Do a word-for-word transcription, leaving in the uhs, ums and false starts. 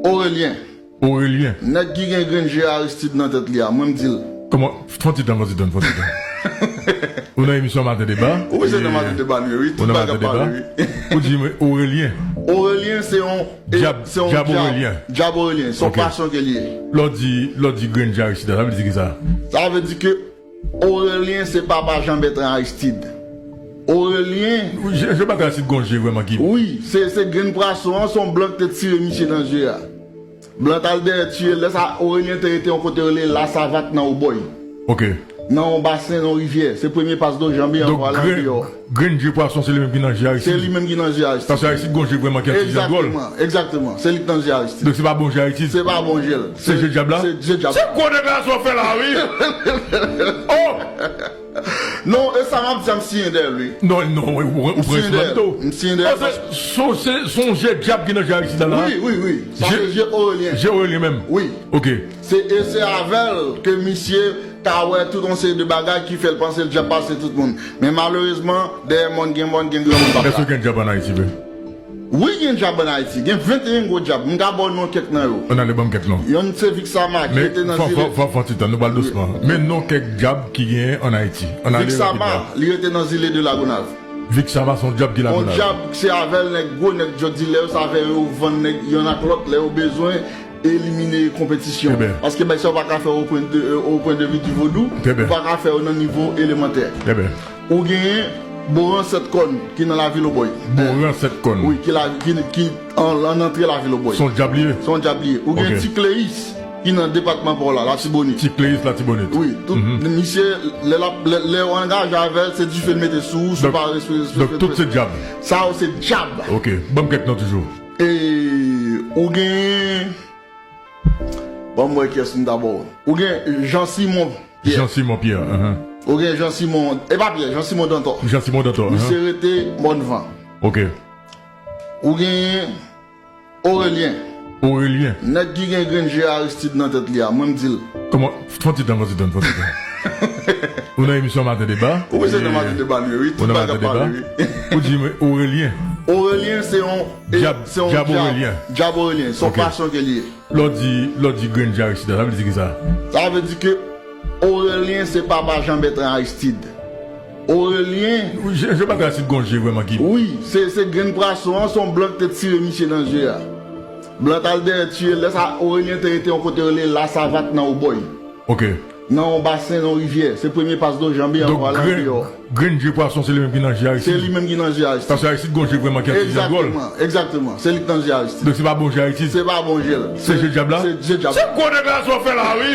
Orelyen. Orelyen. Nèg ki gen grenn je Aristide nan tèt li a, mwen m di l. Kòman? Fè yon ti tan, fè yon ti tan, fè yon ti tan. Ou nan emisyon Maten Deba? Wi, se nan Maten Deba nou ye, wi. Tout bagay ap pale, wi. Ou di mwen Orelyen. Orelyen se yon, e, dyab, se yon dyab, Orelyen. Dyab Orelyen, se yon pwason ke li ye. Lè w di, lè w di grenn je Aristide, sa vle di ki sa? Sa vle di ke Orelyen se papa Jean Bertrand Aristide. Orelyen. Je, je pa ka sit gon je vrèman ki. Wi, se, se grenn pwason an, se yon blan ki te tire misye nan je a. Blan t al dèyè tiye l. Lè sa, Orelyen te rete yon kote rele Lasavat nan Wobòy. Ok. Nan yon basen, nan yon rivyè. Se premye pas do janbe an pral deyò. Grenn je pwason, se li menm ki nan je Aristide. Se li menm ki nan je Aristide. Paske Aristide gon je vrèman ki an ti jan dwòl. Egzakteman, egzakteman. Se li k nan je Aristide. Donk se pa bon je Aristide. Se pa bon je l. Se je dyab la? Se je dyab la. Se gwo nèg la sa w fè la, wi. Oh! Non, e sa m ap di a, m siyen dèyè l, wi. Non, non, ou, ou pran responsabilite w. M siyen dèyè l. Oh, se, se, se, se yon je dyab ki nan je Aristide la, la. Wi, wi, wi. Sa se je Orelyen. Je Orelyen menm. Wi. Ok. Se, e se avè l ke misye ka wè tout yon seri de bagay ki fè l panse l dyab pase tout moun. Men malerezman, dèyè mòn gen mòn, gen granmoun pa. Èske gen dyab ann Ayiti vre? Wi, gen dyab ann Ayiti. Gen venteyen gwo dyab. M ka ba w non kèk nan yo. Ann ale ban m kèk non. Yonn se Vixama ki rete nan zile. Men fò, fò, fò, fò ti tan, nou pral dousman. Men non kèk dyab ki genyen ann Ayiti. Ann ale rapidman. Vixama, li rete nan zile de Lagonav. Vixama se yon dyab ki Lagonav. Yon dyab, se avè l nèg gwo, nèg drug dealer yo, se avè yo vann nèg yonn ak lòt lè yo bezwen elimine konpetisyon. Paske bagay sa yo pa ka fè au point de, au point de vue du vodou, ou pa ka fè yo nan nivo elemantè. Ou genyen Boran Sèt Kòn ki nan lavil Wobòy. Boran Sèt Kòn. Wi, ki la, ki, ki an, an antre lavil Wobòy. Se yon dyab li ye? Se yon dyab li ye. Ou gen Ti Kleyis ki nan depatman pa w la, Latibonit. Ti Kleyis, Latibonit. Wi, tout misye, lè l ap, lè, lè w angaje avè l, se dife l mete sou ou, si w pa respekte, respekte. Donk tout se dyab. Sa yo se dyab. Ok, ban m kèk non toujou. E ou gen, ban m wè kiyès m ta ba w. Ou gen Jean Simon Pierre. Jean Simon Pierre, ahan. Ou gen Jean Simon, e pa Pierre, Jean Simon Dantò. Jean Simon Dantò, ahan. Misye rete Mòn Van. Ok. Ou gen Orelyen. Orelyen. Nèg ki gen grenn je Aristide nan tèt li a, mwen m di l. Kòman? Fè yon ti tan, fè yon ti tan, fè yon ti tan. Ou nan emisyon Maten Deba? Wi, se nan Maten Deba nou ye, wi. Tout bagay ap pale, wi. Ou di mwen Orelyen. Orelyen se yon, e, dyab, se yon dyab, dyab Orelyen. Dyab Orelyen, se yon pwason ke li ye. Lè w di, lè w di grenn je Aristide, sa vle di ki sa? Sa vle di ke Orelyen se papa Jean Bertrand Aristide. Orelyen. Je, je pa ka sit gon je vrèman ki. Wi, se, se grenn pwason an, se yon blan ki te tire misye nan je a. Blan t al dèyè tiye l. Lè sa, Orelyen te rete yon kote rele Lasavat nan Wobòy. Ok. Nan yon basen, nan yon rivyè. Se premye pas do janbe an pral deyò. Donk grenn, grenn je pwason, se li menm ki nan je Aristide. Se li menm ki nan je Aristide. Paske Aristide gon je vrèman ki an ti jan dwòl. Egzakteman, egzakteman. Se li k nan je Aristide. Donk se pa bon je Aristide. Se pa bon je l. Se je dyab la? Se je dyab la. Se gwo nèg la sa w fè la, wi.